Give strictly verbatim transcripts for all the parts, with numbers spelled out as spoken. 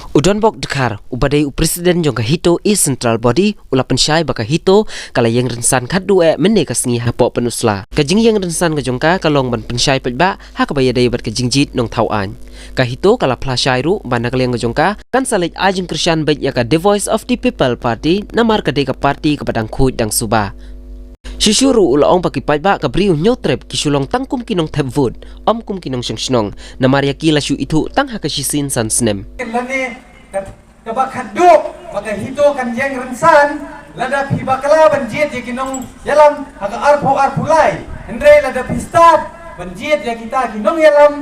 U Donbok Dkhar, uba dei u president jong ka HITO East Central Body, u la pynshai ba ka HITO ka la ïeng rynsan khatduh eh mynne ka sngi hapoh Pynursla. Ka jingïeng rynsan ka jong ka ka long ban pynshai paidbah ha kaba ïadei bad ka jingjied nongthaw aiñ. Ka HITO ka la phla shai ruh ba na ka liang ka jong ka kan sa leit ai jingkyrshan beit ïa ka The Voice of the People Party, namar ka dei ka party kaba dang khuid dang suba. Shuh shuh ruh u la ong ba ki paidbah ka Bri u Hynñiewtrep ki shu long tang kum ki nongthep vote, ym kum ki nongshong shnong, namar ïa ki la shu ithuh tang ha ka shisien san snem. Lane ka, kaba khatduh ba ka HITO kan ïeng rynsan, lada phi bakla ban jied ïa ki nongïalam ha ka arphew arphew lai, hynrei lada phi stad ban jied ïa kita ki nongïalam,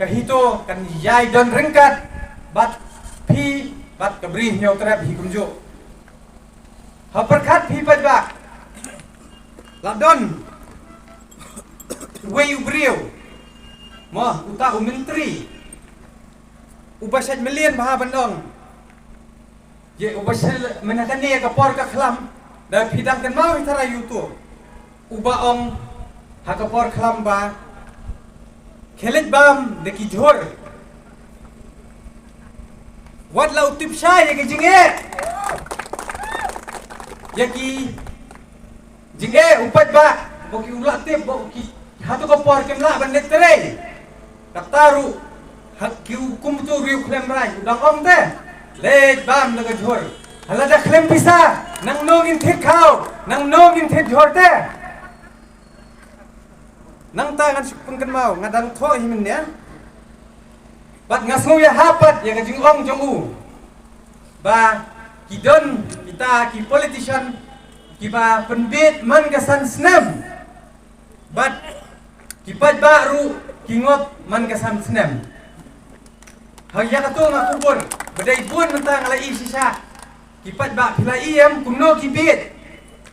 ka HITO kan ïai don ryngkat bad phi bad ka Bri Hynñiewtrep hi kumjuh. Ha pyrkhat phi paidbah, la don uwei u briew, mo, uta u myntri uba shait mlien bha ban ong. Ye uba shait mynta kane ka por ka khlam, da phi dang kynmaw hi tharai uto uba ong ha ka por khlam ba khlem bam da ki jhur. Wat la u tip shai ïa ki jingeh, ïa ki jingeh u paidbah, ba ki u la tip ba ki hato ka por kim lah ban leit trei. Kata ruh ha ki u kum tu riew khlem rai u dang ong te, leit bam da ka jhur. Hala da khlem pisa, nangno ngin thied khaw, nangno ngin thied jhur te. Nangta ngan shu pynkynmaw, nga dang thoh hi mynne. Bad nga sngew ïa ha pat ïa ka jingong jong u ba ki don kita ki politician kiba pynbit man ka san snem. Bad ki paidbah ruh ki ngop man ka san snem. Ha ïa kato nga kubur ba dei bun mynta nga la i shisha. Ki paidbah phi la i em kumno ki bit.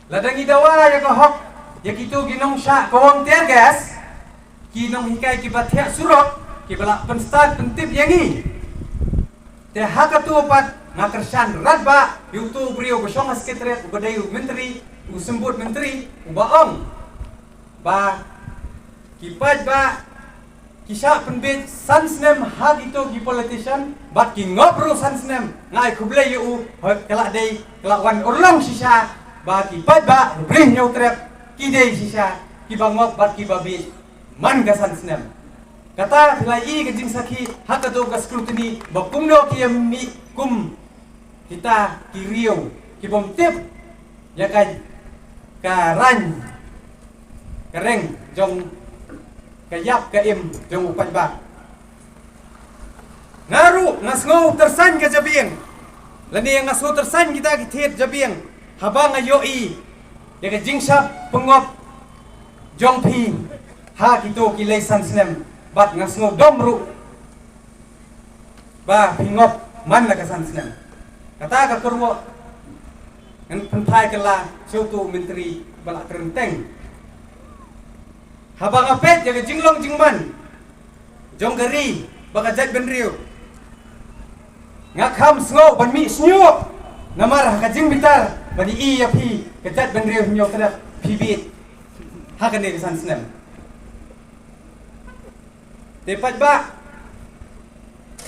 Lada ngi dawa ïa ka hok ïa kito ki nongshah kawang tear gas, ki nonghikai kiba thiah surok, kiba la pynstad pyntip ïa ngi. Te ha kato pat nga kyrshan radbah ïa uto u briew ba shong ha Secretariat uba dei u myntri, u symbud myntri, uba ong ba ki paidbah ki shah pynbit san snem ha kito ki politician, bad ki ngop ruh san snem. Nga ai khublei ïa u, hooid ka la dei, ka la wan urlong shisha ba ki paidbah Bri Hynñiewtrep ki dei shisha kiba ngop bad kiba bit man ka san snem. Kata phi la i ka jingsakhi ha kato ka scrutiny ba kumno ki ïa mih kum kita ki riew ki bym tip ïa ka, ka rang ka reng jong ka ïap ka im jong u paidbah. Nga ruh nga sngew tyrsan ka jabieng, lane nga sngew tyrsan kita ki thied jabieng haba nga ïohi ïa ka jingshah pynngop jong phi ha kito ki lei san snem, bad nga sngew dom ruh ba phi ngop man la ka san snem. Kata ka kyrwoh ngan pynphai kylla sha uto u myntri ba la kren teng. Haba nga peit ïa ka jinglong jingman jong ka ri bad ka jaitbynriew, nga kham sngew ban mih shñiuh namar ha ka jingbitar ban i ïa phi ka jaitbynriew Hynñiewtrep phi bit ha kane ka san snem. Te paidbah,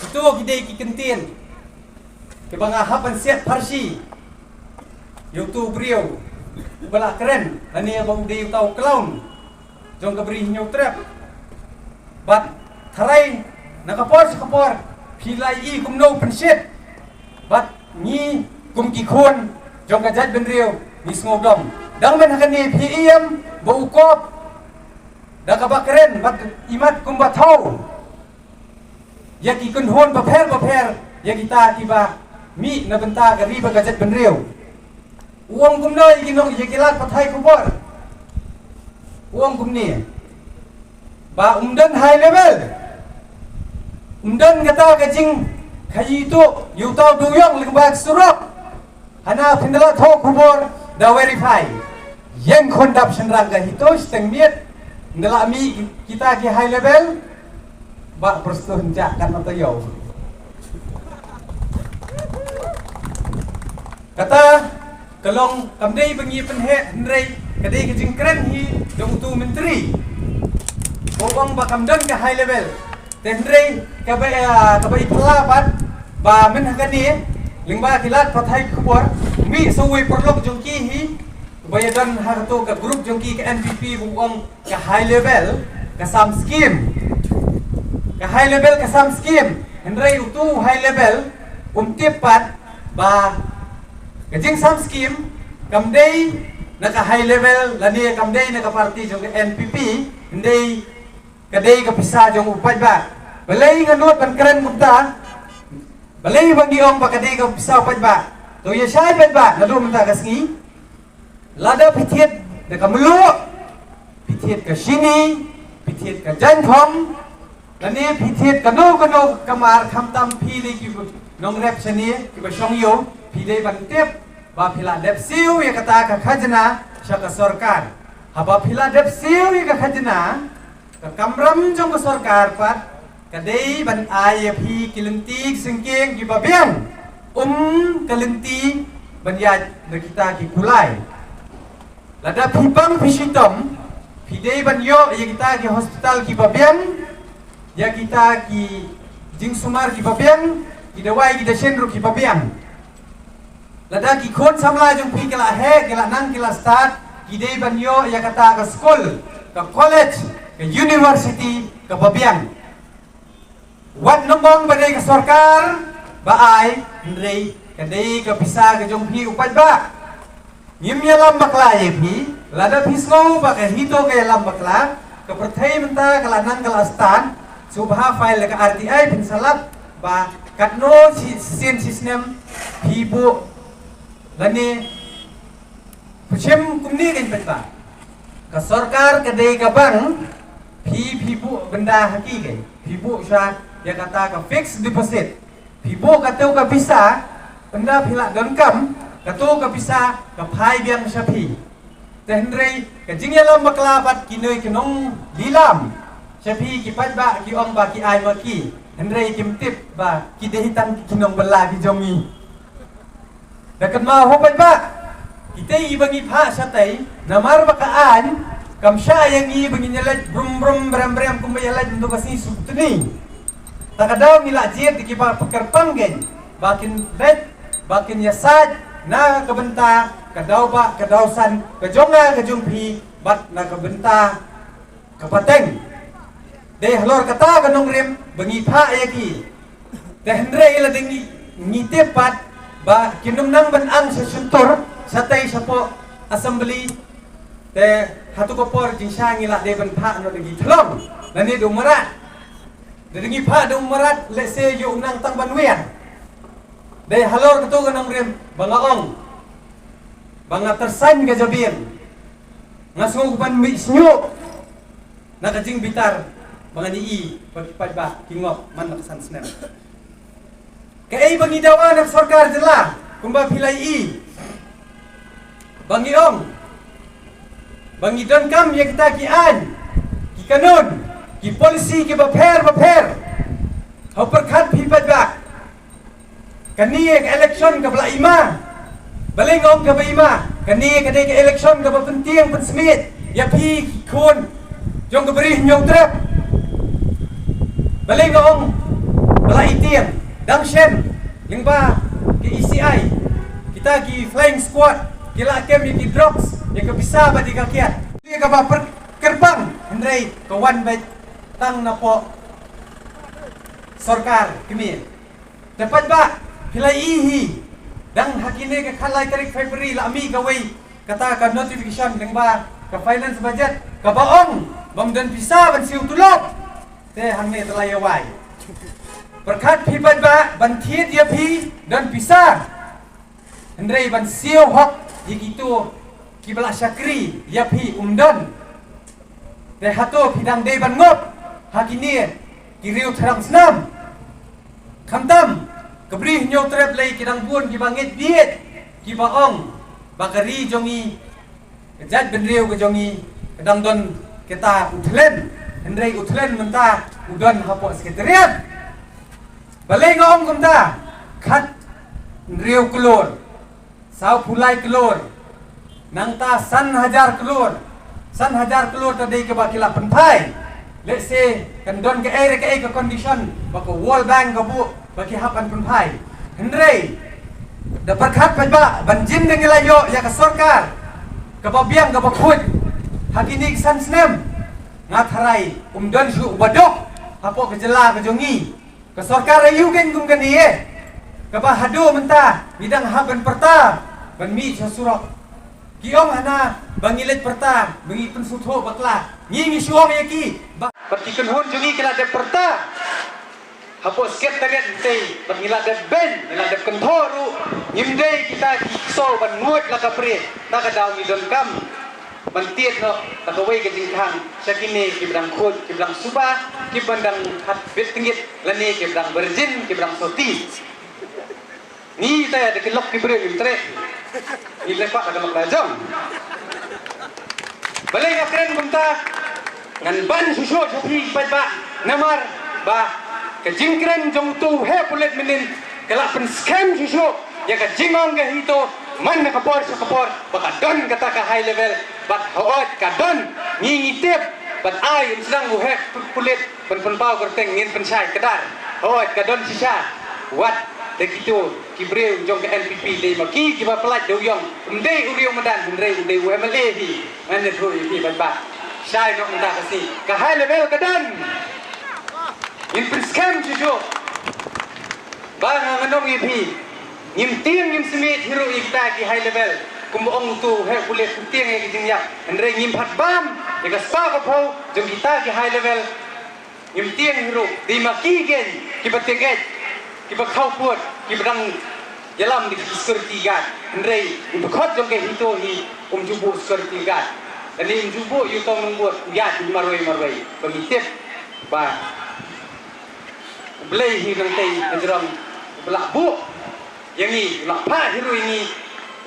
kito ki dei ki kyntien kiba nga hap ban siat pharshi ïa uto u briew uba la kren lane ba u dei uta u clown jong ka Bri Hynñiewtrep. Bad tharai na ka por sha ka por phi la i kumno u pynshit, bad ngi kum ki khun jong ka jaitbynriew ngi sngew dom. Dang mynta kane phi i em ba u kop da kaba kren bad imat kumba thaw ïa ki kynhun bapher bapher ïa kita kiba mih na bynta ka ri bad ka jaitbynriew. U ong kumno ïa ki nong, ïa ki lad pathai khubor? U ong kumne ba um don high level, um don kata ka jingkhaïi tuh ïa uta u dewïong lyngba ka surok. Hana phin da la thoh khubor, da verify. Ïeng khun dap shynrang ka HITO shiteng miet. Nda la mih kita ki high level. Ba Prestone ja kan mata ïew. Kata ka long kam dei ba ngi pynheh, hynrei ka dei ka jingkren hi jong uto u myntri. Ba u ong ba kam don ka high level. Te hynrei kaba, eh, kaba i phylla pat Ba mynta kane, lyngba ki lad pathai khubor, mih sa uwei paralok jong ki hi, ba ïadon ha kato ka group jong ki ka N P P ba u ong ka high level, ka sam skim. Ka high level ka sam skim. Hynrei uto u high level, um tip pat, ba ka jingsam skim, kam dei na ka high level, lane kam dei na ka party jong ka N P P, hynrei ka dei ka pisa jong u paidbah. Balei nga nud ban kren kumta? Balei ba ngi ong ba ka dei ka pisa u paidbah? To ïa shai paidbah, naduh mynta ka sngi. Lada phi thied da ka mluh, phi thied ka shini, phi thied ka jaiñthong, lane phi thied kano kano ka mar, khamtam phi dei ki nongrep shane, kiba shong ïew, phi dei ban tip, ba phi la dep siew ïa kata ka khajna sha ka sorkar. Haba phi la dep siew ïa ka khajna, ka kamram jong ka sorkar pat, ka dei ban ai ïa phi ki lynti ki syngkien kiba biang. Um ka lynti ban ïaid da kita ki kulai. Lada phi pang phi shitom, phi dei ban ïoh ïa kita ki hospital kiba biang, ïa kita ki jingsumar kiba biang, ki dawai ki dashin ruh kiba biang. Lada ki khun samla jong phi ki la heh, ki la nang, ki la stad, ki dei ban ïoh ïa kata ka skul, ka college, ka university, kaba biang. Wat nang ong ba dei ka sorkar ba ai, hynrei ka dei ka pisa ka jong phi u paidbah. Ngim ïalam bakla ïa phi, lada phi sngew ba ka HITO ka ïalam bakla, ka pyrthei mynta ka la nang ka la stad, sngewbha file ka R T I, phin sa lap ba katno shi sien shi snem phi buh lane phi shim kumne kein paidbah. Ka sorkar ka dei ka bank, phi phi buh bynda ha ki kein, phi buh sha ïa kata ka fixed deposit. Phi buh kato ka pisa, ynda phi la donkam, kato ka pisa ka phai biang sha phi. Te hynrei ka jingïalam bakla bad kino kino ki nonglilam sha phi ki paidbah, ki ong ba ki ai ma ki. Hynrei kim tip ba ki dei tang ki nongbylla ki jong ngi. Da kynmaw ho paidbah, kita i ba ngi phah shatei, namar ba ka aiñ kam shah ïa ngi ba ngin ïaleit brum brum brem brem kumba ïaleit mynta ka sngi Suktni. Ta ka daw ngi la jied da kiba kyrpang kein ba kin leit, ba kin ïasaid na ka bynta ka daw ba ka daw san ka jong nga ka jong phi, bad na ka bynta ka pateng. Dei halor kata ka nongrim ba ngi phah ïa ki. Te hynrei la dei ngi, ngi tip pat ba kin ym nang ban ang sha shyntur shatei shapoh assembly. Te hato ka por jingshai ngi la dei ban phah noh da ngi thlong lane da u mrad. Da ngi phah da u mrad, lehse ïoh u nang tang ban wiar. Dei halor kato ka nongrim ba nga ong ba nga tyrsan ka jabieng. Nga sngew ban mih shñiuh na ka jingbitar ba ngan ïohi ba ki paidbah ki ngop man la ka san snem. Kaei ba ngi dawa na ka sorkar jylla kumba phi la ïohi ba ngi ong ba ngi donkam ïa kita ki aiñ, ki kanun, ki polisi kiba pher ba pher. Ha u pyrkhat phi paidbah. Kane ka election kaba la i ma. Balei nga ong kaba i ma? Kane ka dei ka election kaba pyntieng pynsmiej ïa phi ki khun jong ka Bri Hynñiewtrep. Balei nga ong ba la i tieng? Dang shen lyngba ka E C I, kita ki flying squad ki la kem ïa ki drugs, ïa ka pisa bad ïa ka kiad. Ïa kaba pyrkhat kyrpang, hynrei ka wan beit tang napoh sorkar kmie. Te paidbah, phi la ïohi hi, dang ha kine ka khatlai tarik February la mih kawei kata ka notification lyngba ka finance budget kaba ong bym don pisa ban siew tulop. Te hangne te la ïa wai. Pyrkhat phi paidbah, ban thied ïa phi don pisa. Hynrei ban siew hok ïa kito kiba la shakri ïa phi um don. Te hato phi dang dei ban ngop ha kine ki riew thrang snam? Khamtam ka Bri Hynñiewtrep lei ki dang bun kiba ngeit bieit kiba ong ba ka ri jong ngi, ka jaitbynriew ka jong ngi ka dang don kata u thlen, hynrei u thlen mynta u don hapoh Secretariat. Balei nga ong kumta? Khathynriew klur, sawphew lai klur, nangta san hajar klur. San hajar klur ta dei kaba ki la pynphai. Let's say kan don kaei re kaei ka condition ba ka World Bank ka buh ba ki hap ban pynphai. Hynrei da pyrkhat paidbah ban jin da ngi la ïoh ïa ka sorkar kaba biang kaba khuid ha kine ki san snem. Nga tharai um don shuh uba duk hapoh ka jylla ka jong ngi. Ka sorkar aïu kein kum kane, eh? Kaba haduh mynta ngi dang hap ban pyrta ban mih sha surok. Ki ong hana ba ngi leit pyrta ba ngi pynsngewthuh bakla. Ngi ngi shu ong ïa ki ba, ba ki kynhun jong ngi ki la dep pyrta hapoh Secretariat, te ba ngi la dep beiñ, ngi la dep kynthoh ruh. Ngim dei kita ki ksew ban nguid la ka bri. Na ka daw ngi donkam ban tied noh da kawei ka jingkhang sha kine kiba dang khuid, kiba dang suba, kiba dang hat bit tngit, lane kiba dang virgin, kiba dang soti. Ngi te da ki lok ki briew ngim treh. Ngi te kwah da ka lok da jong. Balei nga kren kumta? Ngan ban shuh shuh sha phi paidbah, namar ba ka jingkren jong utu u heh pulit mynnin ka la pynskhem shuh shuh ïa ka jingong ka HITO man na ka por sha ka por ba ka don kata ka high level. Bad hooid ka don, ngi ngi tip, bad ai ym sdang u heh pulit ban pynpaw kyrteng, ngin pynshai kdar. Hooid ka don shisha. Wat da kito ki briew jong ka NPP, dei ma ki kiba pyllait da u ïong. Ym dei u riew madan, hynrei u dei u MLA hi. Ngan ïathuh ïa phi paidbah. Shai noh mynta ka sngi. Ka high level ka don. Ngin pynskhem shuh shuh. Ba nga ngan ong ïa phi, ngim tieng ngim smiej hi ruh ïa kita ki high level. Kum ong utu u heh pulit, ngim tieng ïa ki jingïap. Hynrei ngim pat bam ïa ka spah ka phew jong kita ki high level. Ngim tieng hi ruh, dei ma ki kein kiba tieng eh, kiba khawpud, kiba dang ïalam da ki security guard. Hynrei u dkhot jong ka HITO hi um ju buh security guard. Lane um ju buh ïa uto u nongbud, u ïaid marwei marwei. Ba ngi tip ba U Blei hi nangtei hajrong uba la buh ïa ngi, u la phah hi ruh ïa ngi.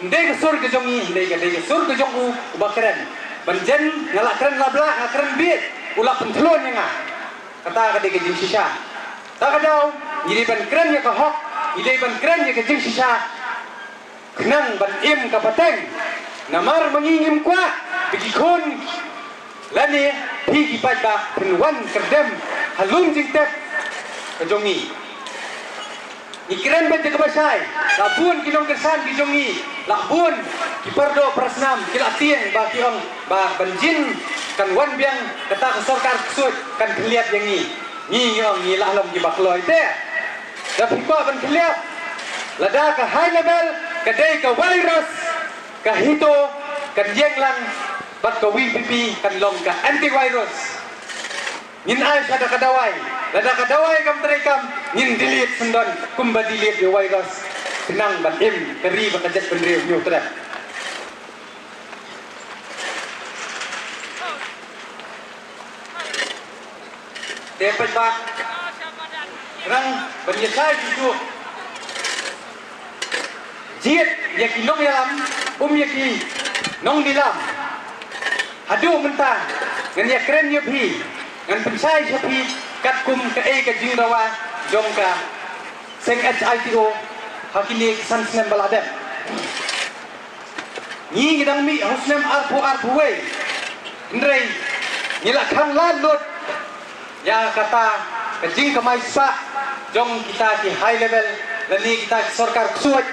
Ym dei ka sur ka jong ngi, ym dei ka, dei ka sur ka jong u uba kren. Ban jen nga la kren la blah, nga kren bieit, u la pynthlun ïa nga. Kata ka dei ka jingshisha. Ta ka daw ngi dei ban kren ïa ka hok, ngi dei ban kren ïa ka jingshisha. Khnang ban im ka pateng. Namar ma ngi ngim kwah ba ki khun lane phi ki paidbah phin wan kyrdem ha lum jingtep ka jong ngi. Ngi kren beit da kaba shai, la bun ki nongkyrshan ki jong ngi, la bun ki pardoh parasnam ki la tieng ba ki ong ba ban jin kan wan biang kata ka sorkar ksuid kan khylliat ïa ngi. Ngi ngi ong ngi la long kiba kloi te. Da phi kwah ban khylliat, lada ka high level ka dei ka virus, ka HITO kan ïeng lang, bad ka VPP kan long ka antivirus. Ngin ai sha da ka dawai, lada ka dawai kam trei kam, ngin delete syndon kumba delete ïa u virus. Khnang ban im ka ri bad ka jaitbynriew hynñiewtrep. Te paidbah, ngan ban ïa shai shuh shuh. Jied ïa ki nongïalam, um ïa ki nongïalam. Haduh mynta ngan ïa kren ïa phi, ngan pynshai sha phi katkum kaei ka jingdawa jong ka seng HITO ha kine ki san snem ba la dep. Ngi ngi dang mih ha u snem arphew arphew wei. Hynrei ngi la khang lad lut ïa kata ka jingkamai spah jong kita ki high level lane kita ki sorkar ksuid.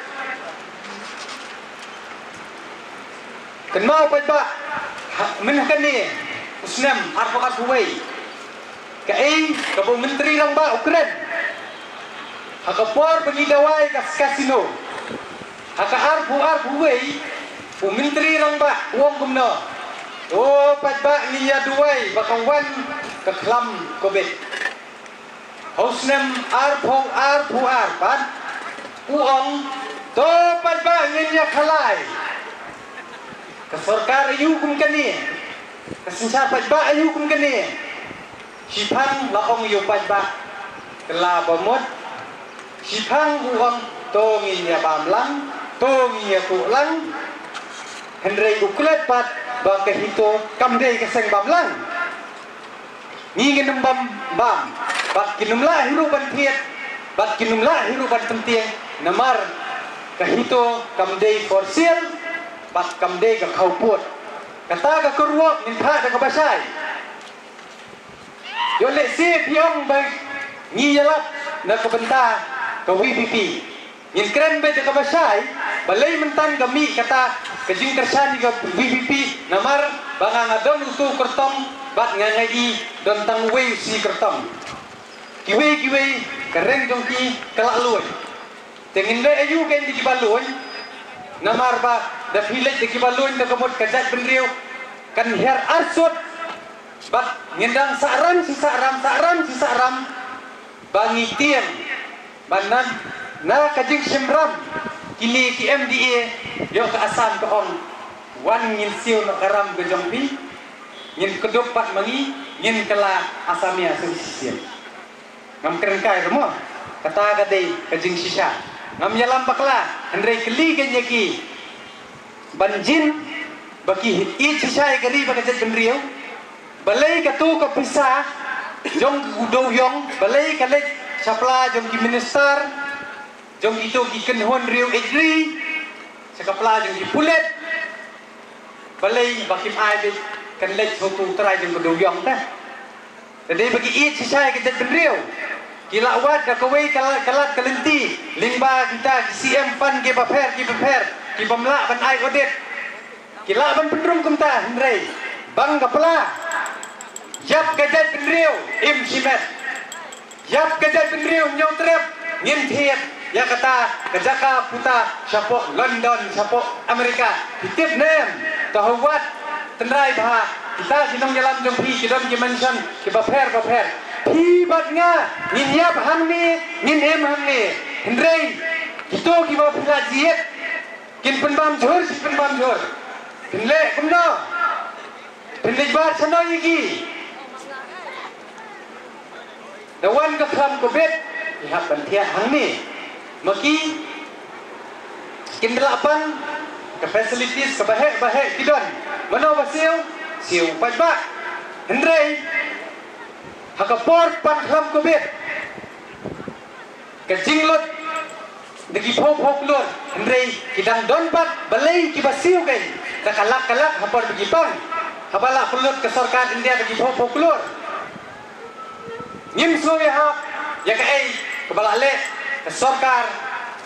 Kynmaw paidbah, ha, mynta kane u snem arphew arphew wei. Kaei kaba u Myntri Rangbah u kren ha ka por ba ngi dawai ka casino? Ha ka arphew arphew wei u Myntri Rangbah u ong kumno? To paidbah, ngi ïa duwai ba ka wan ka khlam Covid. Ha u snem arphew arphew ar pat u ong, to paidbah, ngin ïa khalai. Ka sorkar aïu kum kane? Ka synshar paidbah aïu kum kane? Shiphang la ong ïa u paidbah, kylla ba mut. Shiphang u ong, to ngin ïa bam lang, to ngin ïa tuh lang. Hynrei u klet pat ba ka HITO kam dei ka seng bam lang. Ngi ngin ym bam bam, bad kin ym lah hi ruh ban thied, bad kin ym lah hi ruh ban pyntieng, namar ka HITO kam dei for sale, bad kam dei ka khawpud. Kata ka kyrwoh ngin phah da kaba shai. Ïoh lehse phi ong ba ngi ïalap na ka bynta ka VPP. Ngin kren beit da kaba shai, balei mynta ka mih kata ka jingkyrshan ïa ka VPP, namar ba nga nga don utu u kyrtong bad nga nga i don tang uwei u shi kyrtong. Kiwei kiwei ka reng jong ki ka la luid. Te ngin leh aïu kein da kiba luid? Namar ba da phi leit da kiba luid da ka mut ka jaitbynriew kan hiar arsut. Bad ngin dang sah ram shi sah ram, sah ram shi sah ram, ba ngi tieng ba na, na ka jingshim ram kine ki MDA ïoh ka Assam ka ong, wan ngin siew noh ka ram ka jong phi, ngin kdup pat ma ngi, ngin kylla Assamia shisien. Ngam kren kai ruh mo, kata ka dei ka jingshisha. Ngam ïalam bakla, hynrei kylli kein ïa ki ban jin ba ki ïeit shisha ïa ka ri bad ka jaitbynriew. Balei katu ka pisa jong u dewïong, balei ka leit sha pla jong ki minister, jong kito ki kynhun riew eit ri, sha ka pla jong ki pulit? Balei ba kim ai beit kan leit sha utu u trai jong ka dewïong te? Te dei ba ki ïeit shisha ïa ka jaitbynriew. Ki la wad da kawei ka la, ka lad ka lynti lyngba kita ki CM fund kiba pher kiba pher, ki bym lah ban ai audit. Ki lah ban pynrung kumta, hynrei bang ka pla, ïap ka jaitbynriew im shimet. Ïap ka jaitbynriew ñiewtrep, ngin thied ïa kata ka jaka puta shapoh London, shapoh America. Phi tip ne em? Te ha wad tynrai bha, kita ki nongïalam jong phi ki don ki mansion kiba pher ba pher. Phi bad nga ngin ïap hangne, ngin im hangne. Hynrei kito kiba phi la jied, kin pynbam jhur shi pynbam jhur. Phin leh kumno? Phin leit bar shano ïa ki? Da wan ka khlam Covid, ki hap ban thiah hangne. Ma ki, kin da lah pang ka facilities kaba heh ba heh ki don. Mano ba siew? Siew u paidbah. Hynrei ha ka por pang khlam Covid, ka jinglut da ki phew phew klur, hynrei ki dang don pat balei kiba siew kein da ka lak ka lak ha por ba ki pang, haba la pynlut ka sorkar India da ki phew phew klur. Ngim sngewbha ïa kaei kaba la leh ka sorkar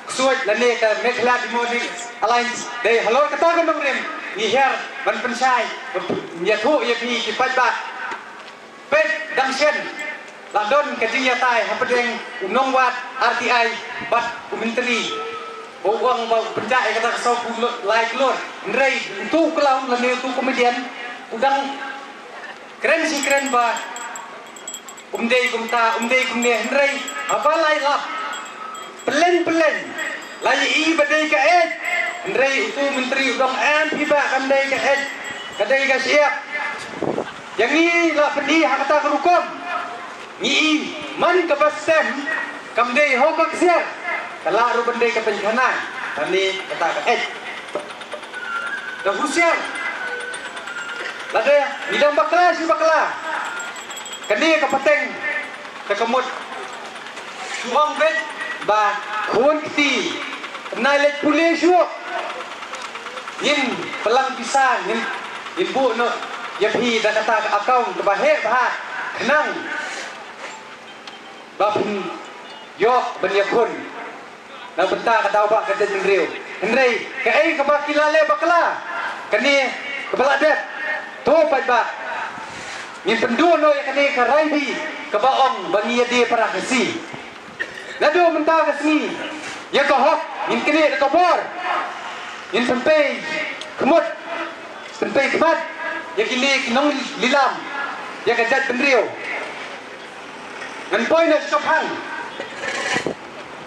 ksuid lane ka Meghalaya Democratic Alliance. Dei halor kata ka nongrim ngi hiar ban pynshai, ban ïathuh ïa phi ki paidbah. Peit dang shen la don ka jingïatai hapdeng u nongwad RTI bad u myntri. Ba u ong ba u pynjah ïa kata ka saw phew lai klur. Hynrei utu u clown lane utu u comedian u dang kren shi kren ba um dei kumta, um dei kumne, hynrei haba lai lap pyllein pyllein la ïohi ba dei ka eit. Hynrei utu u myntri u dang ong, em phi bah, kam dei ka eit, ka dei ka shyiap. Ïa ngi la pyni ha kata ka rukom. Ngi i man kaba stem kam dei ha ka ksiar, ka lah ruh ban dei ka pynkhana. Kane kata ka eit. Da husiar. Lada ngi dang bakla shi bakla, kane ka pateng ka ka mut. Shu ong beit ba khun kti, nai leit pule shuh. Ngin pynlang pisa, ngin, ngin buh noh ïa phi da kata ka account kaba heh bha, khnang ba phin ïoh ban ïakhun na bynta ka daw ba ka jaitbynriew. Hynrei kaei kaba ki la leh bakla, kane kaba la dep, to paidbah, ngin pynduh noh ïa kane ka rai bha kaba ong ba ngi ïa die para Khasi. Naduh mynta ka sngi ïa ka hok ngin knieh da ka bor. Ngin pynpei khmut, pynpei khmat ïa kine ki nonglilam ïa ka jaitbynriew. Ngan poi na shop hang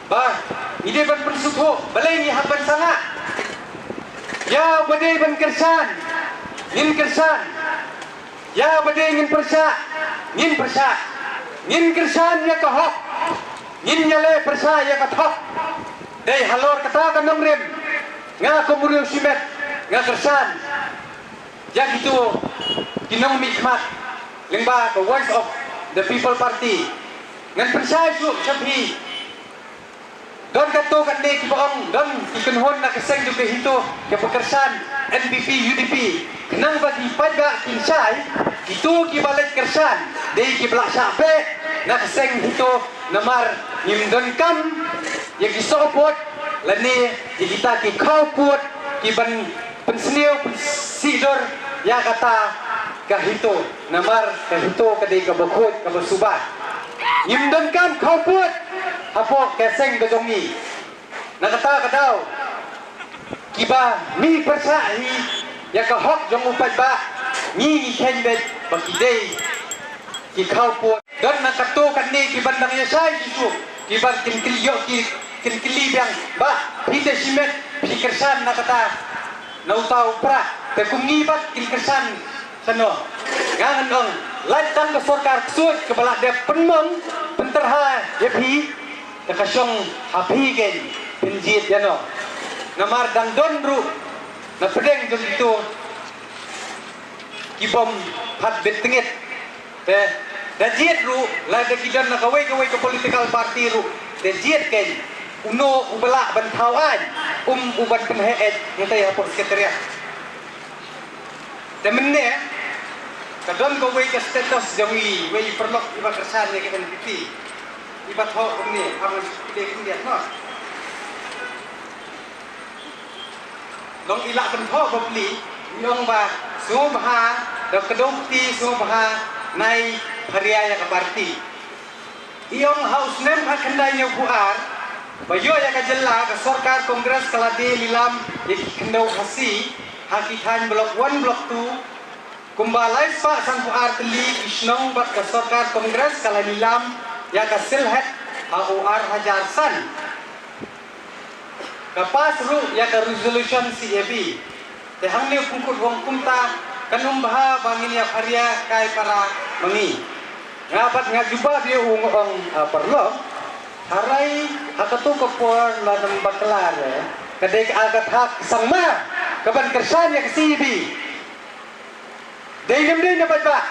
ba ngi dei ban pynsngewthuh, balei ngi hap ban sangah. Ïa ba dei ban kyrshan, ngin kyrshan. Ïa ba dei ngin pyrshah, ngin pyrshah. Ngin kyrshan ïa ka hok, ngin ïaleh pyrshah ïa ka thok. Dei halor kata ka nongrim, nga kum u riewshimet nga kyrshan ïa kito ki nongmihkhmat lyngba ka Voice of the People Party. Ngan pynshai shuh sha phi. Don katto katne kiba ong, don ki kynhun na ka seng jong ka HITO kiba kyrshan NPP UDP. Khnang ba ki paidbah kin shai, kito kiba leit kyrshan dei kiba la shah beh na ka seng HITO, namar ngim donkam ïa ki sohpud lane ïa kita ki khawpud ki ban pynsniew pynshidur ïa kata ka HITO. Namar ka HITO ka dei kaba khuid kaba suba. Ngim donkam khawpud hapoh ka seng ka jong ngi. Na kata ka daw, kiba mih pyrshah hi ïa ka hok jong u paidbah, ngi ngi kheiñ beit ba ki dei ki khawpud. Don na kato katne kiban dang ïashai shisha, kiban kin kylli ïoh ki, kin kylli biang, "Bah, phi te shimet phi kyrshan na kata, na uta u prah, te kum ngi pat kin kyrshan shano?" Nga ngan ong, lait tang ka sorkar ksuid kaba la dep pynmong pynterha ïa phi, te ka shong ha phi kein phin jied ïano. Namar dang don ruh na pdeng jong kito ki bym pat bit tngit. Te da jied ruh, lada ki don na kawei kawei ka political party ruh, da jied kein, uno uba lah ban thaw aiñ, um u ban pynheh eh ngi tei hapoh secretariat. Te mynne ka don kawei ka status jong i wei i paralok iba kyrshan ïa ka NPP, iba thoh kumne, ha ngan pule khyndiat noh. Long i lah ban thoh bapli, i ong ba sngewbha da kdew kti, sngewbha nai pharia ïa ka party. I ong ha u snem khatkhyndai hynñiewphew ar ba ïoh ïa ka jylla, ka sorkar Congress ka la die lilam ïa ki khyndew Khasi ha ki thaiñ Block One, Block Two. Kumba lai spah sanphew ar tylli ki shnong bad ka sorkar Congress ka la lilam ïa ka Sylhet ha u ar hajar san. Ka pass ruh ïa ka resolution C A B. Te hangne u pynkut u ong kumta kan ym bha ba ngin ïa pharia kai para ma ngi. Nga pat nga jubab ïa u, nga ong, "A paralok, tharai ha kato ka por lada ym bakla re, ka dei ka, ka thak sangma kaban kyrshan ïa ka C A B. Dei ne ym dei ne paidbah?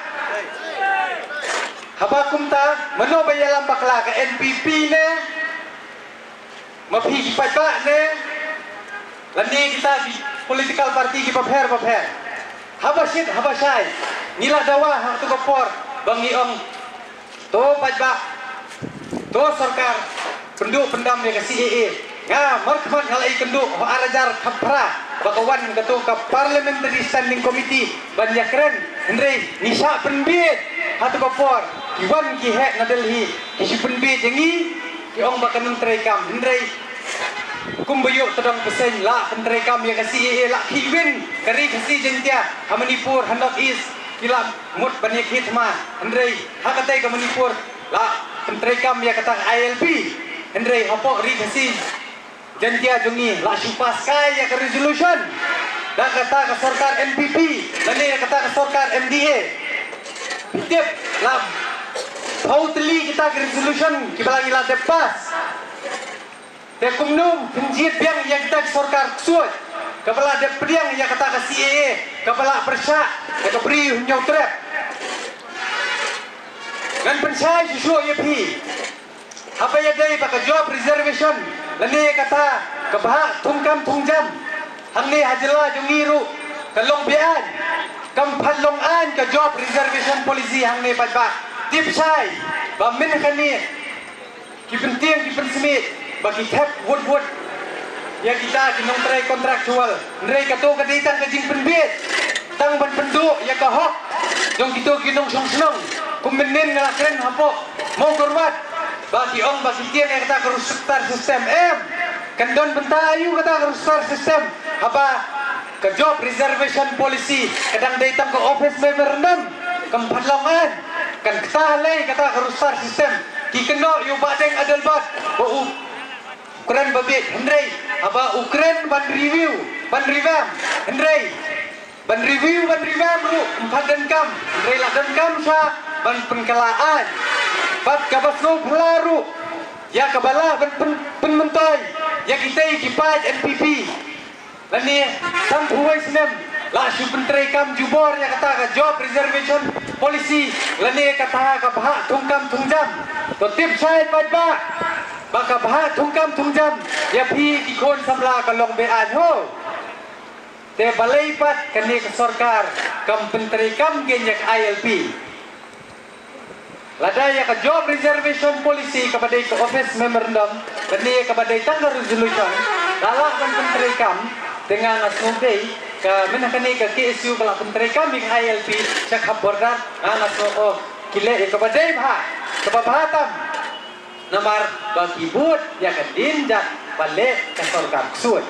Haba kumta mano ba ïalam bakla, ka NPP ne, ma phi ki paidbah ne, lane kita ki political party kiba pher bapher?" Haba shit haba shai ngi la dawa ha kato ka por ba ngi ong, "To paidbah, to sorkar, pynduh pyndam ïa ka C A A." Nga markhmat nga la ïakynduh ha u ar hajar khatphra ba ka wan kato ka Parliamentary Standing Committee ban ïakren, hynrei ngi shah pynbiej ha kato ka por. Ki wan ki heh na Delhi, ki shu pynbiej ïa ngi, ki ong ba kan ym treikam, hynrei kumba ïoh tdong pyrshah la pyntreikam ïa ka C A A, la khih win ka Ri Khasi Jaiñtia ha Manipur, ha North East ki la mut ban ïa khih thma, hynrei ha katei ka Manipur la pyntreikam ïa kata ka I L P, hynrei hapoh Ri Khasi Jaiñtia jong ngi la shu pass kai ïa ka resolution da kata ka sorkar NPP lane da kata ka sorkar MDA. Tip, la phew tylli kita ki resolution kiba la ngi la dep pass. Te kumno phin jied biang ïa kita ki sorkar ksuid kaba la dep pdiang ïa kata ka C A A kaba la pyrshah ïa ka Bri Hynñiewtrep? Ngan pynshai shuh shuh ïa phi. Haba ïadei bad ka job reservation lane kata ka bhah thungkam thungjam, hangne ha jylla jong ngi ruh ka long be-aiñ. Kam pat long aiñ ka job reservation policy hangne paidbah. Tip shai ba mynta kane ki pyntieng ki pynsmit ba ki thep wut wut ïa kita ki nongtrei contractual. Hynrei kato ka dei tang ka jingpynbiej tang ban pynduh ïa ka hok jong kito ki nongshong shnong. Kum mynnin nga la kren hapoh Mawkyrwat ba ki ong ba ki tieng ïa kata ka roster system. Em, kan don bynta aïu kata ka roster system haba ka job reservation policy ka dang dei tang ka office memorandum? Kam pat long aiñ. Kan ktah lei kata ka roster system. Ki kynnoh ïa u Bah Deng Adelbert ba u kren ba bieit, hynrei haba u kren ban review, ban revamp, hynrei ban review ban revamp ruh ym pat donkam, hynrei la donkam shuh ban pynkylla aiñ. Bad kaba sngewphylla ruh ïa kaba lah ban pyn, pynmyntoi ïa kitei ki paid NPP. Lane sanphew wei snem la shu pyntreikam jubor ïa kata ka job reservation policy lane kata ka bhah thungkam thungjam. To tip shai paidbah ba ka bhah thungkam thungjam ïa phi ki khun samla ka long be-aiñ ho. Te balei pat kane ka sorkar kam pyntreikam kein ïa ka I L P? Lada ïa ka job reservation policy kaba dei ka office memorandum Kane kaba dei tang ka resolution, la lah ban pyntreikam, te nga nga sngew dei, ka mynta kane ka K S U ka la pyntreikam ïa ka I L P sha khap border, nga nga sngew, oh, ki leh ïa kaba dei bha, kaba bha tam. Namar ba ki bud ïa ka dien jait ba leh ka sorkar ksuid.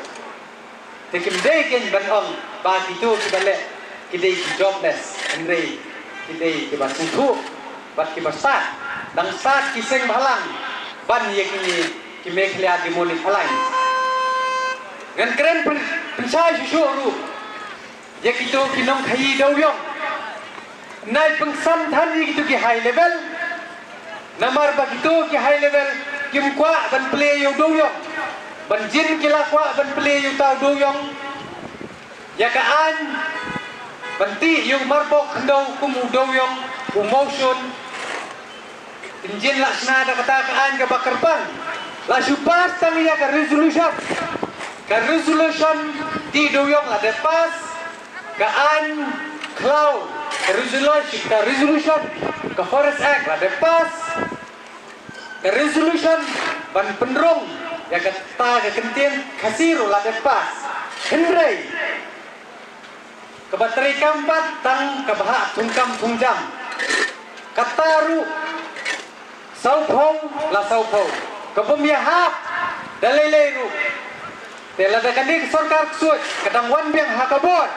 Te kim dei kein ban ong ba kito kiba leh ki dei ki jobless, hynrei ki dei kiba sngewthuh bad kiba stad. Dang stad ki seng bhalang ban ïa kine ki Meghalaya Demonic Alliance. Ngan kren pyn-, pynshai shuh shuh ruh ïa kito ki nongkhaïi dewiong. Nai pynsan than ïa kito ki high level. Namar ba kito ki high level kim kwah ban plie ïa u dewiong. Ban jin ki la kwah ban plie ïa uta u dewiong. Ïa ka aiñ ban tih ïa u marbok khyndew kum u dewiong u mawshun. Kin jin la shna da kata ka aiñ kaba kyrpang. La shu pass tang ïa ka resolution. Ka resolution tih dewiong la dep pass. Ka aiñ khlaw, ka resolution, ka resolution, ka Forest Act la dep pass. Ka resolution ban pynrung ïa kata ka kyntien Khasi ruh la dep pass. Hynrei kaba treikam pat tang kaba hap thungkam thungjam. Kata ruh sawphew la sawphew. Ka bym ïahap da lei lei ruh. Te lada kane ka sorkar ksuid ka dang wan biang ha ka bor,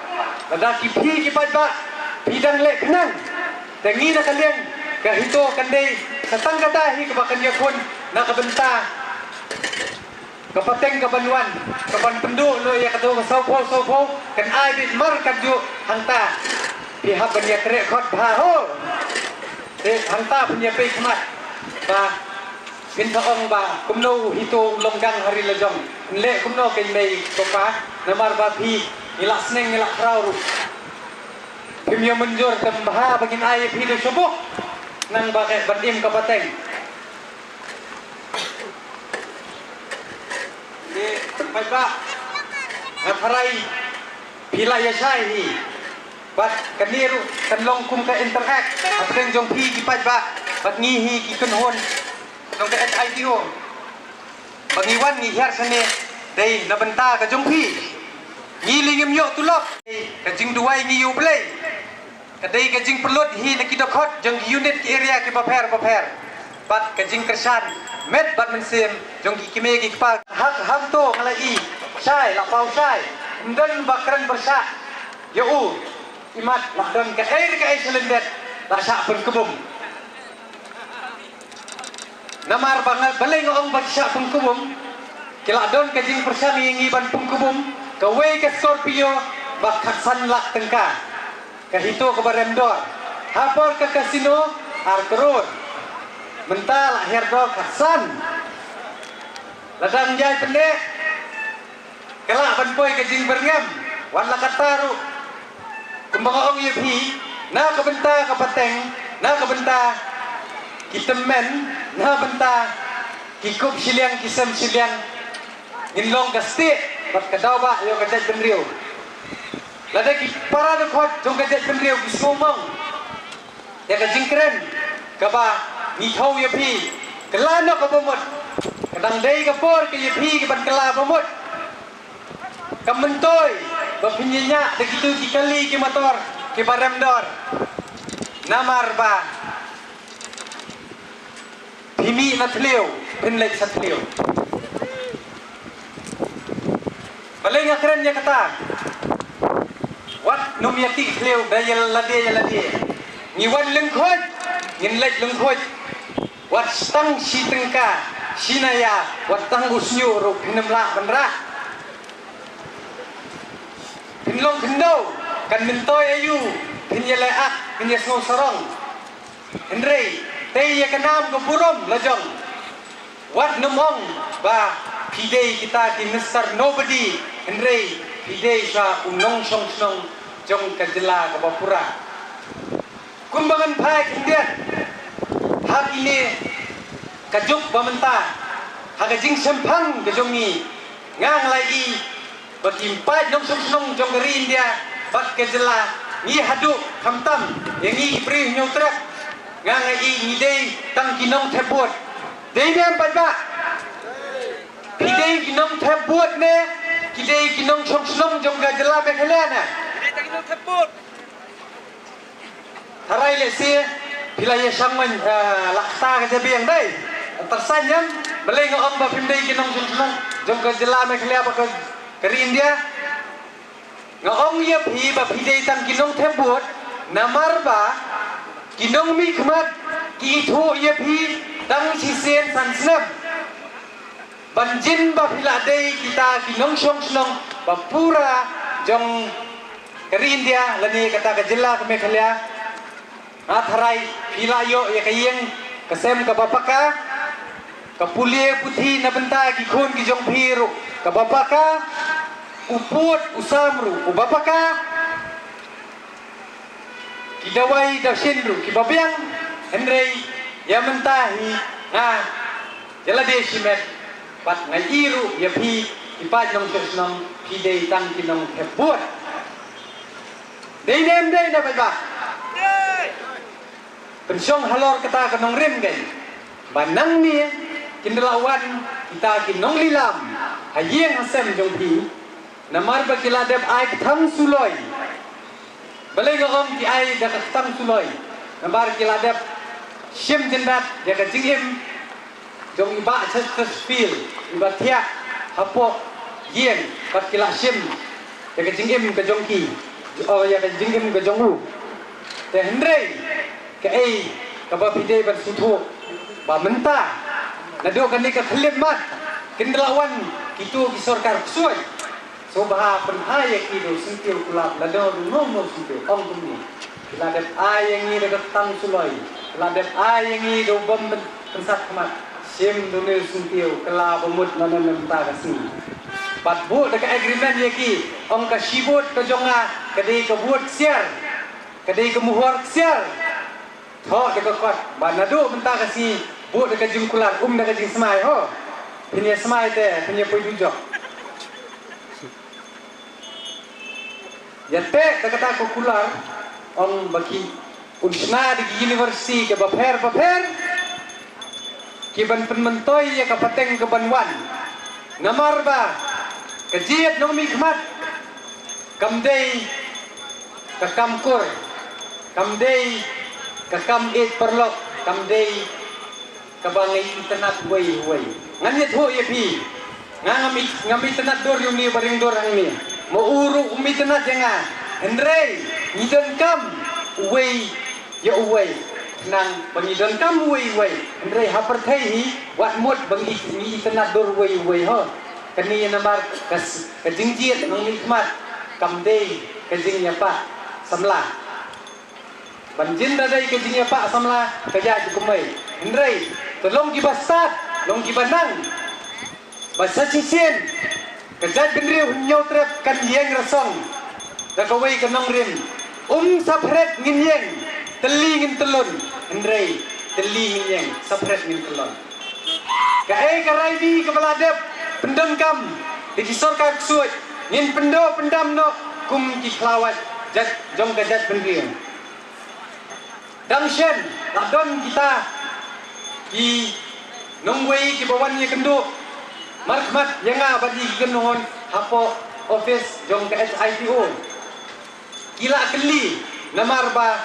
lada ki phi ki paidbah phi dang leh khnang, te ngi na ka liang ka HITO kan dei sa tang kata hi kaba kan ïakhun na ka bynta ka pateng kaban wan, kaban pynduh noh ïa kato ka sawphew sawphew, kan ai beit mar katjuh hangta. Phi hap ban ïatrei khot bha ho. Te hangta phin ïa pei khmat ba phin sa ong ba kumno u HITO u long gang ha ri la jong. Leh kumno kein mei ko pa, namar ba phi ngi la sneng ngi la khraw ruh. Phim ïa mynjur, tang bha ba ngin ai ïa phi da sha bok. Nang ba ka ban im ka pateng. Te paidbah, nga tharai phi la ïa shai hi. Bad kane ruh kan long kum ka interact hapdeng jong phi ki paidbah bad ngi hi ki kynhun jong ka HITO. Ba ngi wan ngi hiar shane dei na bynta ka jong phi. Ngi lei ngim ïoh tulop, ka jingduwai ngi ïa U Blei. Ka dei ka jingpynlut hi na ki dkhot jong ki unit ki area kiba pher bapher. Bad ka jingkyrshan met bad mynsiem jong ki kmie ki kpa. Hak hangto nga la i shai, la paw shai. Ym don ba kren pyrshah ïa u. Imat la don kaei kaei sha lyndet la shah pynkbum. Namar ba nga, balei nga ong ba ki shah pynkbum? Ki la don ka jingpyrshang ïa ngi ban pynkbum kawei ka Scorpio ba khatsan lak tyngka. Ka HITO kaba rem dor. Ha por ka casino ar klur. Mynta la hiar dor khatsan. Lada ngi ïai pyndep ka lah ban poi ka jingbyrngem. Wat la katta ruh, kumba nga ong ïa phi, na ka bynta ka pateng, na ka bynta ki tymmen, na bynta ki kup shiliang ki sem shiliang, ngin long ka stieh bad ka daw ba ïa ka jaitbynriew. Lada ki para dkhot jong ka jaitbynriew ki sngewmong ïa ka jingkren kaba ngi thew ïa phi, kylla noh kaba mut. Ka dang dei ka por ka ïa phi kaban kylla ba mut. Kam myntoi ba phin ïa ñiah da kito ki kali ki motor kiba rem dor. Namar ba phi mih na thliew, phin leit sa thliew. Balei nga kren ïa kata? Wat nym ïa tih thliew da ïa lade ïa lade. Ngi wan lyngkhuid, ngin leit lyngkhuid. Wat tang shi tyngka, shi naïa, wat tang u shñiuh ruh phin nym lah ban rah. Phin long khyndew, kan myntoi aïu, phin ïa leh ak, phin ïa sngew sarong. Hynrei tei ïa ka nam ka burom la jong. Wat nym ong ba phi dei kita ki Mister Nobody, hynrei phi dei shuwa u nongshong shnong jong ka jylla kaba pura. Kumba ngan phai khyndiat ha kine ka juk ba mynta, ha ka jingshemphang ka jong ngi, nga nga la i ba ki paid nongshong shnong jong ka ri India bad ka jylla, ngi haduh khamtam ïa ngi ki briew Hynñiewtrep, nga nga i ngi dei tang ki nongthep vote. Dei ne em paidbah? Phi dei ki nongthep vote ne ki dei ki nongshong shnong jong ka jylla Meghalaya ne? Tharai lehse phi la ïa shang man, ah, la kata ka jabieng dei. Tyrsa ñiam, balei nga ong ba phim dei ki nongshong shnong jong ka jylla Meghalaya bad ka, ka ri India? Nga ong ïa phi ba phi dei tang ki nongthep vote, namar ba ki nongmihkhmat ki ithuh ïa phi tang shisien san snem. Ban jin ba phi la dei kita ki nongshong shnong ba pura jong ka ri India lane kata ka jylla ka Meghalaya. Nga tharai phi la ïoh ïa ka ïing ka sem kaba paka, ka pule puthi na bynta ki khun ki jong phi ruh kaba paka, u pud u sam ruh uba paka, ki dawai dashin ruh kiba biang. Hynrei ïa mynta hi nga ïa lade shimet bad nga i ruh ïa phi ki paid nongshong shnong, phi dei tang ki nongthep vote. Dei ne em dei na paidbah? Pynshong halor kata ka nongrim keiñ ba nangne kin da la wan kita ki nonglilam ha ïing ha sem jong phi, namar ba ki la dep ai kthang suloi. Balei nga ong ki ai da ka kthang suloi? Namar ki la dep shim jyndat ïa ka jingim jong i Bah Chesterfield, iba thiah hapoh ïing, bad ki la shim ïa ka jingim ka jong ki, oh, ïa ka jingim ka jong u. Te hynrei kaei kaba phi dei ban sngewthuh, ba mynta naduh kane ka khyllipmat kin da la wan kito ki sorkar ksuid. Sngewbha pynhai ïa ki da u syntiew kulap, lada u nong nong syntiew ong kumne. Ki la dep ai ïa ngi da ka kthang suloi, ki la dep ai ïa ngi da u bym pyn-, pynsat khmat. Shim da une u syntiew, kylla ba mut na ne mynta ka sngi. Bad buh da ka agreement ïa ki, ong ka shi vote ka jong nga ka dei ka vote ksiar, ka dei ka muhur ksiar. Thoh da ka kot ba naduh mynta ka sngi buh da ka jingkular, um da ka jingsmai ho. Phin ïa smai te phin ïa poi dujok. Ïa teh da kata ka kular, ong ba ki un shna da ki university kiba pher bapher ki ban pynmyntoi ïa ka pateng ka ban wan. Namar ba ka jied nongmihkhmat kam dei ka kam kur, kam dei ka kam ïeit paralok, kam dei kaba ngi itynnad uwei uwei. Ngan ïathuh ïa phi, nga ngam i-, ngam itynnad dur ïa une ba ring dur hangne. Ma u ruh um itynnad ïa nga. Hynrei ngi donkam uwei ïa uwei. Khnang ba ngi donkam uwei uwei, hynrei ha pyrthei hi wat mut ba ngi, ngi itynnad dur uwei uwei ho. Kane namar ka s-, ka jingjied nongmihkhmat kam dei ka jingïapah samla. Ban jin da dei ka jingïapah samla ka ïaid kumwei. Hynrei to long kiba stad, long kiba nang. Ba sa shisien ka jaitbynriew Hynñiewtrep kan ïeng rasong da kawei ka nongrim. Um saphred ngin ïeng, tylli ngin tyllun. Hynrei tylli ngin ïeng, saphred ngin tyllun. Kaei ka raidi kaba la dep pyndonkam da ki sorkar ksuid, ngin pyndoh pyndam noh kum ki khlawait jait jong ka jaitbynriew. Dang shen la don kita ki nongwei kiba wan ïakynduh markhmat ïa nga bad ïa ki kynhun hapoh office jong ka H I T O. Ki la kylli namar ba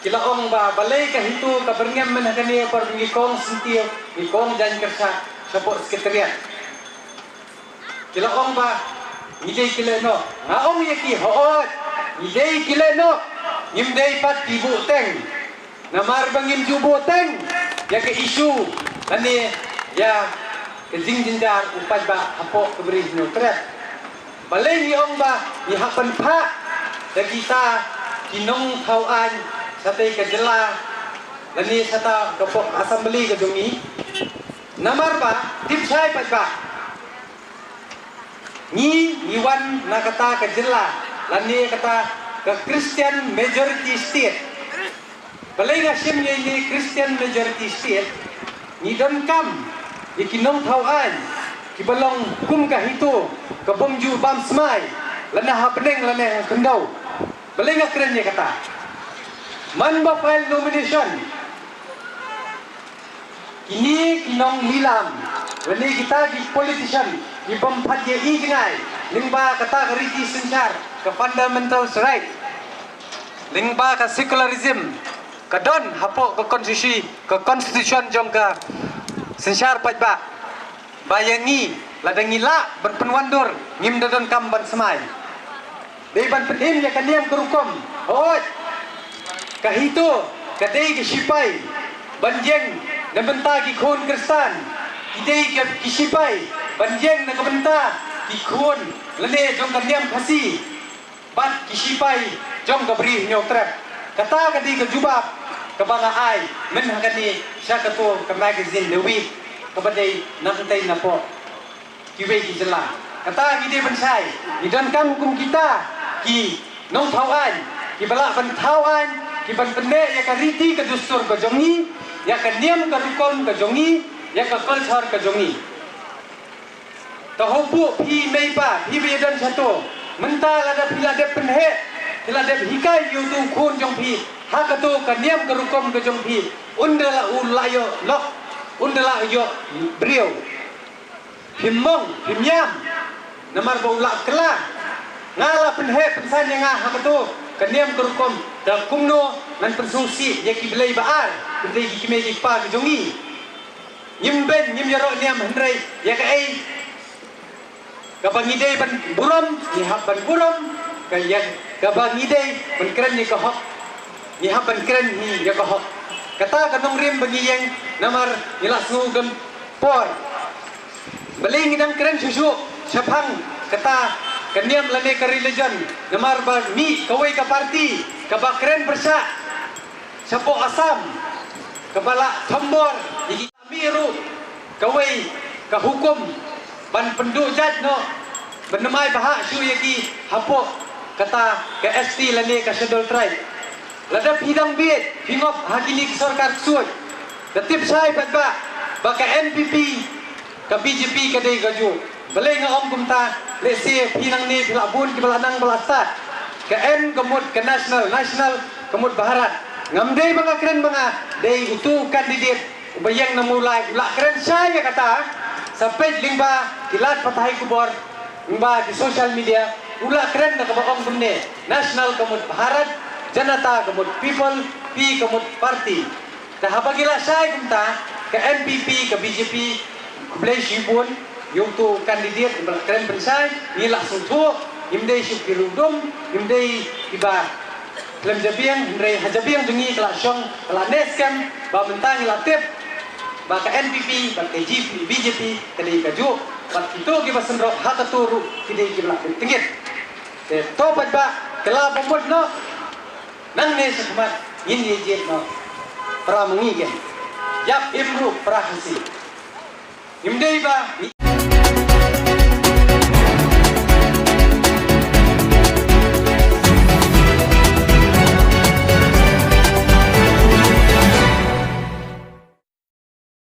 ki la ong ba balei ka HITO ka byrngem mynta kane, por ngi kong syntiew, ngi kong jaiñ kyrshah shapoh secretariat. Ki la ong ba ngi dei ki leh noh. Nga ong ïa ki, hooid, ngi dei ki leh noh. Ngim dei pat ki buhteng. Namar ba ngim ju buhteng ïa ka issue lane ïa ka jingjynjar u paidbah hapoh ka Bri Hynñiewtrep. Balei ngi ong ba ngi hap ban phah da kita ki nongthaw aiñ shatei ka jylla lane shata ka pok assembly ka jong ngi? Namar ba tip shai paidbah, ngi, ngi wan na kata ka jylla lane kata ka Christian majority state. Balei nga shim ïa ine Christian majority state? Ngi donkam ïa ki nongthaw aiñ kiba long kum ka HITO, ka bym ju bam smai lane ha bneng lane ha khyndew. Balei nga kren ïa kata? Man ba file nomination, kine ki nonglilam Lane kita ki politician ki bym pat ïa i jngai lyngba kata ka riti synshar, ka fundamental right, lyngba ka secularism ka don hapoh ka constitution, ka constitution jong ka synshar paidbah. Ba ïa ngi, lada ngi lah ban pynwandur, ngim da donkam ban smai. Dei ban pynim ïa ka niam ka rukom. Hooid, ka HITO ka dei ka shipai ban ïeng na bynta ki khun Khristan. Ki dei ka, ki shipai ban ïeng na ka bynta ki khun lane jong ka niam Khasi bad ki shipai jong ka Bri Hynñiewtrep. Kata ka dei ka jubab kaba nga ai myn ha kane sha kato ka magazine The Week kaba dei na bynta napoh kiwei ki jylla. Kata ngi dei ban shai. Ngi donkam kum kita ki nongthaw aiñ kiba lah ban thaw aiñ, ki ban pynneh ïa ka riti ka dustur ka jong ngi, ïa ka niam ka rukom ka jong ngi, ïa ka culture ka jong ngi. Ka hopuk phi mei pa, phi ba ïadon shato. Mynta lada phi la dep pynheh, phi la dep hikai ïa uto u khun jong phi ha kato ka niam ka rukom ka jong phi, un da la u la ïoh lok, un da la ïoh briew. Phim mong, phim ïam. Namar ba u la kylla. Nga la pynheh pynsan ïa nga ha kato ka niam ka rukom, da kumno ngan pynsngewsih ïa ki blei ba ar, ki blei ki kmie ki kpa ki jong ngi. Ngim beiñ, ngim ïaroh niam, hynrei ïa kaei kaba ngi dei ban burom, ngi hap ban burom. Ka ïa kaba ngi dei ban kren ïa ka hok, ngi hap ban kren hi ïa ka hok. Kata ka nongrim ba ngi ïeng, namar ngi la sngewgem por. Balei ngi dang kren shuh shuh shaphang kata ka niam lane ka religion? Namar ba mih kawei ka parti kaba kren pyrshah shapoh Assam, kaba la thombor ïa ki, mih ruh kawei ka hukum ban pynduh jait noh, ban namai bhah shuh ïa ki hapoh kata ka S T lane ka Scheduled Tribe. Lada phi dang bieit, phi ngop ha kine ki sorkar ksuid, da tip shai pat ba, ba ka N P P, ka B J P ka dei kajuh. Balei nga ong kumta? Lehse phi nangne phi la bun kiba la nang ba la stad. Ka N ka mut ka national, national ka mut Bharat. Ngam dei ba nga kren ba nga dei utu u candidate uba ïeng na Mawlai u la kren shai ïa kata. Sa peit lyngba ki lad pathai khubor, lyngba ki social media, u la kren da kaba ong kumne: National ka mut Bharat, Janata ka mut people, P ka mut party. Te haba ngi la shai kumta, ka N P P, ka B J P, khublei shibun ïa utu u candidate ba la kren pynshai. Ngi la sngewthuh, ngim dei shuh ki riewdum, ngim dei kiba khlem jabieng, hynrei ha jabieng jong ngi ka la shong, ka la neh skhem, ba mynta ngi la tip ba ka N P P bad ka G P, B J P ka dei kajuh, bad kito kiba synrop ha kato ruh ki dei kiba la pyntngit. Te to paidbah, kylla ba mut noh. Nangne shakhmat ngin ïa jied noh para ma ngi ken. Ïap im ruh para Khasi. Ngim dei ba